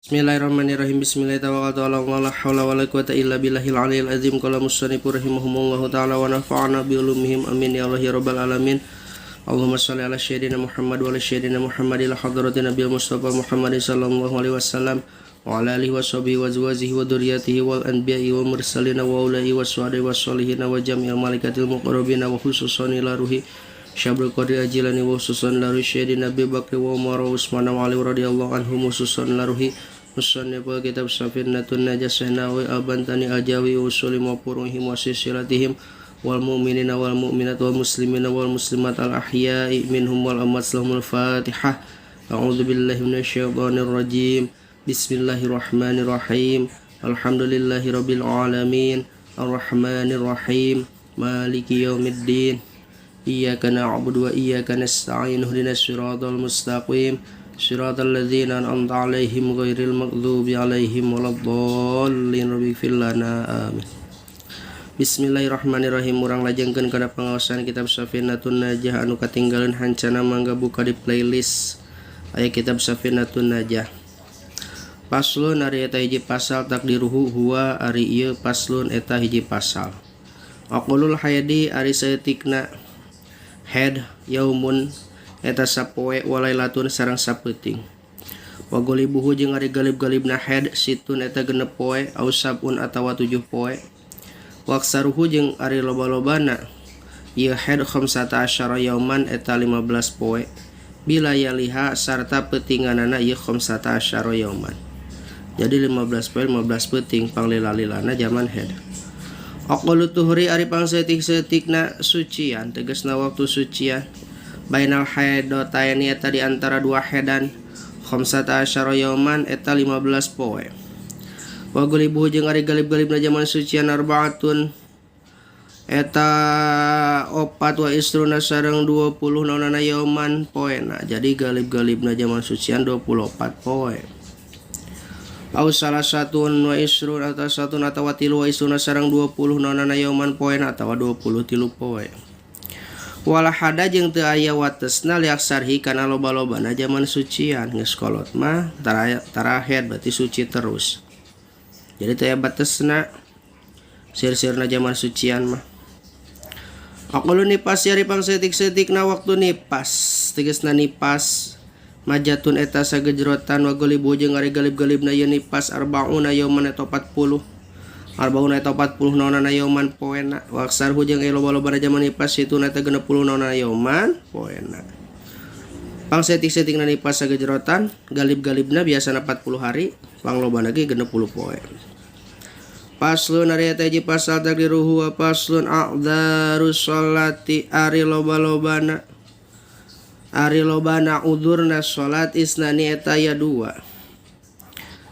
Bismillahirrahmanirrahim. Bismillahirrahmanirrahim. La haula wala quwata illa billahil aliyil azim. Qala musannifur rahimahumullahu ta'ala wa nafa'ana bi ulumihim. Amin ya Allah ya rabbal alamin. Allahumma shalli ala sayyidina Muhammad wa ala sayyidina Muhammad ila hadratin nabiyil Mustafa Muhammad sallallahu alaihi wasallam wa ala alihi wa sahbihi wa azwajihi wa dzurriyyatihi wal anbiya'i wal mursalin wa ulai wa suhada'i was sholihin wa jami'il malaikatil muqarrabin wa khususan ila ruhi Syabdul Qadir Ajilani wa khususan ila ruhi sayyidina Abi Bakr wa Umar wa Utsman wa Ali radhiyallahu anhum khususan ila ruhi musannif kitab Safinatun Najah Sehnawi Al-Bantani Al-Jawi usuli wa furuhim wa silsilatihim wal mu'minina wal mu'minat wal muslimina wal muslimat al ahya'i minhum wal amwat lahumul fatihah. A'udzu billahi minasyaitonir rajim. Bismillahirrahmanirrahim. Alhamdulillahi rabbil alamin. Arrahmanir rahim. Maliki yaumiddin. Iyyaka na'budu wa iyyaka nasta'in. Ihdinas siratal mustaqim. Siratal ladzina an'amta 'alaihim ghairil maghdubi 'alaihim waladdallin. Rabbighfir lana, amin. Bismillahirrahmanirrahim. Urang lajengkeun kana pengaosan kitab Safinatun Najah. Anu katinggalan hancana, mangga buka di playlist, aya kitab Safinatun Najah. Faslun, ari eta hiji pasal. Takdiruhu huwa, ari ieu faslun eta hiji pasal. Aqallul haidi, ari saeutikna haid, yaumun, eta sapoe, walailatun, sareng sapeuting. Wa golibuhu, jeung ari galib-galibna haid, sittun, eta 6 poe, au sab'un, atawa 7 poe. Wa aktsaruhu, jeung ari loba-lobana ieu haid, khamsata asyara yauman, eta 15 poe, bilayaliha, sarta peutinganana ieu khamsata asyara yauman. Jadi 15 poe 15 peuting panglila-lilana zaman haid. Aqallu tuhri, ari pangsaeutik-saeutikna sucian, tegasna waktu sucian, bainal haidataini, eta di antara dua hedan, khamsata asyara yauman, eta 15 poe. Wa golibuhu, jeung ari galib-galibna zaman sucian, arbaatun, eta 4, wa isruna, sareng 20 naonana, yauman, poena. Jadi galib-galibna zaman sucian 24 poe. Au salasatun wa isrun, atau satu atawa 3, wa isruna, sareng 20 naonana, yauman, poena, atawa 23 poe. Wala hada, jeung teu aya watesna, liaksarihi, kana loba-lobana zaman sucian. Geus kolot mah tara tara haid, berarti suci terus. Jadi teu aya batesna sir-sirna zaman sucian mah. Aqallu nipas, ari pangsaeutik-saeutikna waktu nipas, tegasna nipas, majatun, eta sagejrotan. Wa golibu, jeung ari galib-galibna ieu nipas, arbauna yauman, eta 40, arbauna, eta 40 naonana, yauman, poena. Wa aktsaruhu, jeung aya loba-lobana zaman nipas, sittuna, eta 60 naonana, yauman, poena. Pangsaeutik-saeutikna nipas sagejrotan, galib-galibna biasana 40 hari, panglobana ge 60 poe. Faslun, ari eta hiji pasal. Takdiruhu wa faslun. A'dzarus sholati, ari loba-lobana, ari lobana udurna salat, isnani, eta aya dua.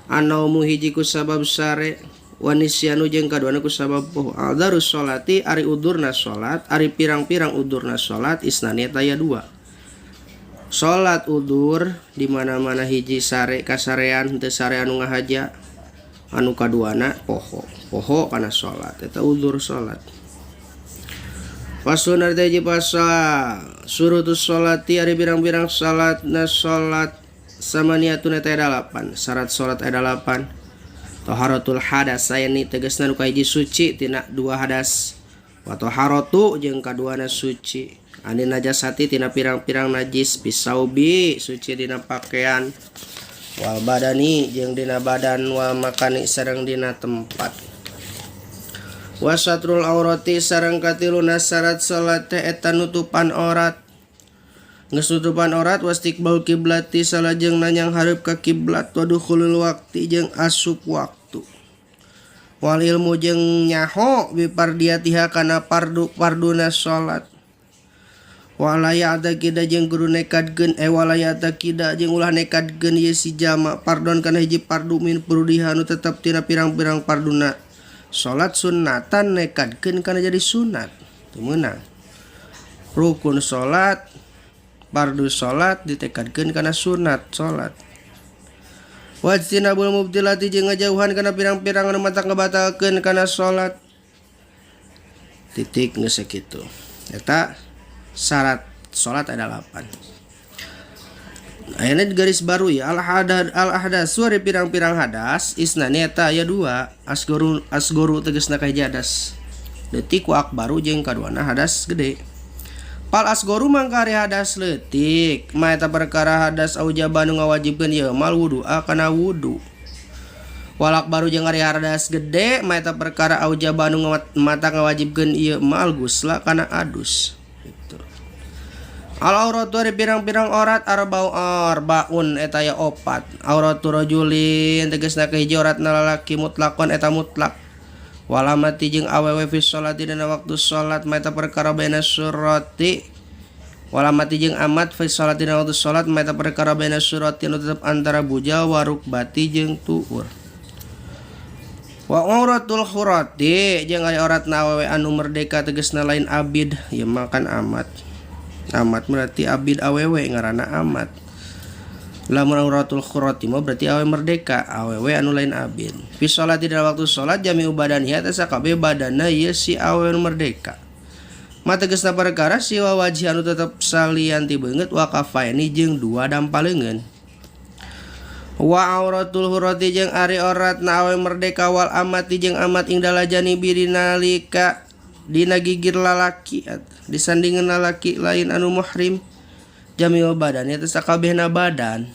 Anaumu, hiji ku sabab sare, wa nisyanu, jeung kaduana ku sabab poho. A'dzarus sholati, ari udurna salat, ari pirang-pirang udurna salat, isnani, eta aya dua. Salat udur di mana-mana hiji sare, kasarean, teu sare anu ngahaja, anu kaduana poho, poho kana salat, eta udur salat. Faslun, ari hiji pasal. Syurutus sholati, ari pirang-pirang salat na salat, samaniatun, eta 8. Syarat salat ada 8. Toharatul hadasaini, tegasna nu kahiji suci tina dua hadas. Wa toharatu, jeung kaduana suci, anin najasati, tina pirang-pirang najis, bisaubi, suci dina pakaian, wal badani, jeung dina badan, wal makani, sareng dina tempat. Wasatrul aurati, sareng katiluna syarat salat teh eta nutupan aurat. Geus nutupan aurat, wastiqbal kiblati, salajengna nyanghareup ka kiblat, wa dukhulul waqti, jeung asup waktu, wal ilmu, jeung nyaho, bi fardiyatiha, kana fardu farduna salat. Wala ya'taqida, jeung kudu nekadkeun, wala ya'taqida, jeung ulah nekadkeun ieu si jama, fardon, kana hiji fardu, min furudiha, nu tetep tina pirang-pirang farduna salat, sunnatan, nekadkeun kana jadi sunat. Teu meunang. Rukun salat, fardu salat, ditekadkeun kana sunat salat. Wajtinabul mubtilati, jeung ngajauhan kana pirang-pirang anu matak ngabatalkeun kana salat. Titik. Geus sakitu. Eta syarat salat ada 8. Ayeuna garis baru ya al hadad al ahdasu ari pirang-pirang hadas isnani eta aya dua asgoru asgoru tegasna ka hiji hadas leutik wa akbaru jeung kaduana hadas gede. Pal asgoru mangka ari hadas leutik ma eta perkara hadas aujaba nu ngawajibkeun ieu mal wudu'a kana wudu. Wal akbaru jeung ari hadas gede ma eta perkara aujaba nu mata ngawajibkeun ieu mal gusla kana adus gitu. Al auratu ari pirang-pirang aurat arba'u arbaun eta aya opat. Auratu rajulin tegasna ka hiji auratna lalaki mutlakon eta mutlak. Walamati jeung awewe fi sholati dina waktu salat ma eta perkara baina surati. Walamati jeung amat fi sholati dina waktu salat ma eta perkara baina surati nu tetep antara bujal warukbati jeung tuur. Wa auratul hurati jeung ari auratna awewe anu merdeka tegasna lain abid ieu mah kan amat. Amat berarti abid awewe ngaranna amat. Lamun auratul khurati mah berarti awewe merdeka, awewe anu lain abid. Fi sholati dina waktu salat jami'u badaniha teh sakabeh badanna ieu si awewe anu merdeka. Ma tegasna perkara siwa wajih anu tetep salian ti beungeut wa kafaini jeung dua dampaleungeun. Wa auratul hurati jeung ari auratna awewe merdeka wal amati jeung amat ing dalajani bidina nalika dina gigir lalaki disandingan lalaki lain anu muhrim jami'u badannya teh sakabehna badan.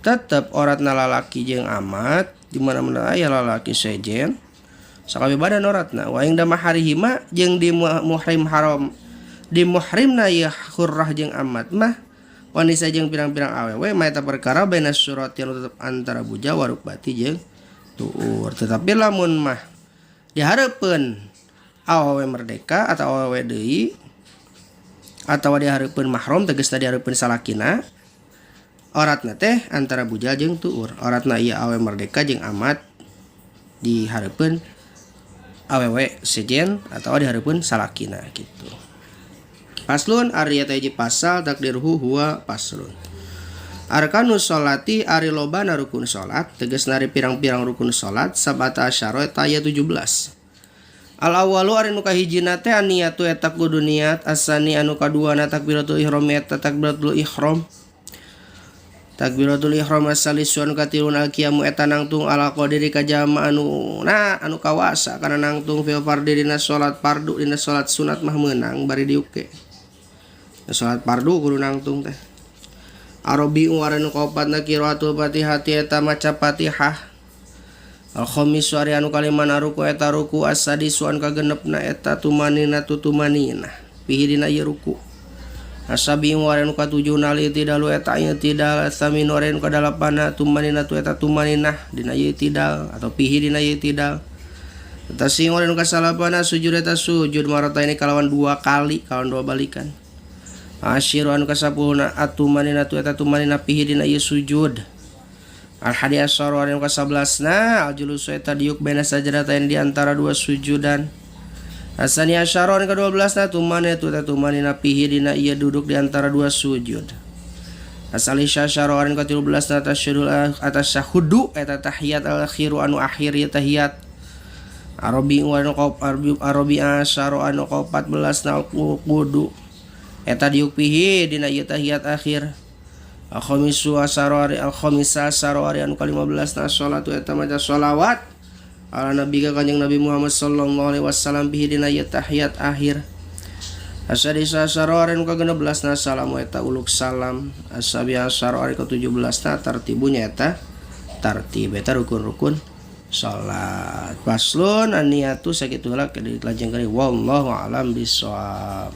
Tetep auratna lalaki jeung amat di mana-mana aya lalaki sejen sakabeh badan auratna. Wa ing maharihima jeung di muhrim haram di muhrimna ieu hurrah jeung amat mah wanisa jeung pirang-pirang awewe mah eta perkara baina surati anu tetep antara buja warukbati jeung tuur. Tetapi lamun mah dihareupeun awewe merdeka atau awewe deui atawa dihareupeun mahram tegasna dihareupeun salakina auratna teh antara bujal jeung tuur. Auratna ieu awewe merdeka jeung amat dihareupeun awewe sejen atawa dihareupeun salakina gitu. Paslon ari eta hiji pasal takdirhu huwa paslon. Arkanus sholati ari lobana rukun salat tegasna ari pirang-pirang rukun salat sabata asyara eta aya 17. Al awalu ari nu kahijina teh aniyatu eta kudu niat, asani anu kaduana takbiratul ihram eta takbiratul ihram. Takbiratul ihram asalisu anu katilun al qiyamu eta nangtung ala qadiri ka jalma anu na anu kawasa kana nangtung fil fardi dina salat fardu dina salat sunat mah meunang bari diuke. Salat fardu kudu nangtung teh. Arabi ari nu kaopatna qiraatul Fatihah eta maca Fatihah. Al khamisu ari anu kalimana ruku eta ruku as-sadisu anu kagenepna eta tumanina tutumanina pihi dina ieu ruku. Asabi ari anu katujuhna al-i'tidalu eta i'tidal asaminu ari anu kadalapanna tumanina tu eta tumaninah dina ieu i'tidal atau pihi dina ieu i'tidal. Tasi ari anu kasalapana sujud eta sujud marataini kalawan dua kali kalawan dua balikan. Asyiru anu kasapuluhna atumanina tu eta tumanina pihi dina ieu sujud. Al hadi asyara anu kasabelasna al julusu eta diuk baina sajadatain di antara dua sujudan. Asani asyara anu kadua-belasna tumanina tu eta tumanina pihi dina ieu duduk di antara dua sujud. Asali asyara anu katilubelasna tasyahudul atasyahudu eta tahiyat al akhiru anu akhir ieu tahiyat. Arabi anu arabi asyara anu ka-14na kudu eta diuk pihi dina ieu tahiyat akhir. Al-khamisu asyara ari al-khamisa asyara ari anu ka-15 na sholatu eta maca sholawat ala nabi ka kanjeng Nabi Muhammad sallallahu alaihi wasallam bihi dina ieu tahiyat akhir. Asadisa asyara ari anu ka-16 na salamu eta uluk salam. Asabi asyara ari ka-17 na tartibunya eta tartib eta rukun-rukun salat. Paslon an-niyatu sakitu heula dilajengkeun wallahu alam bissawab.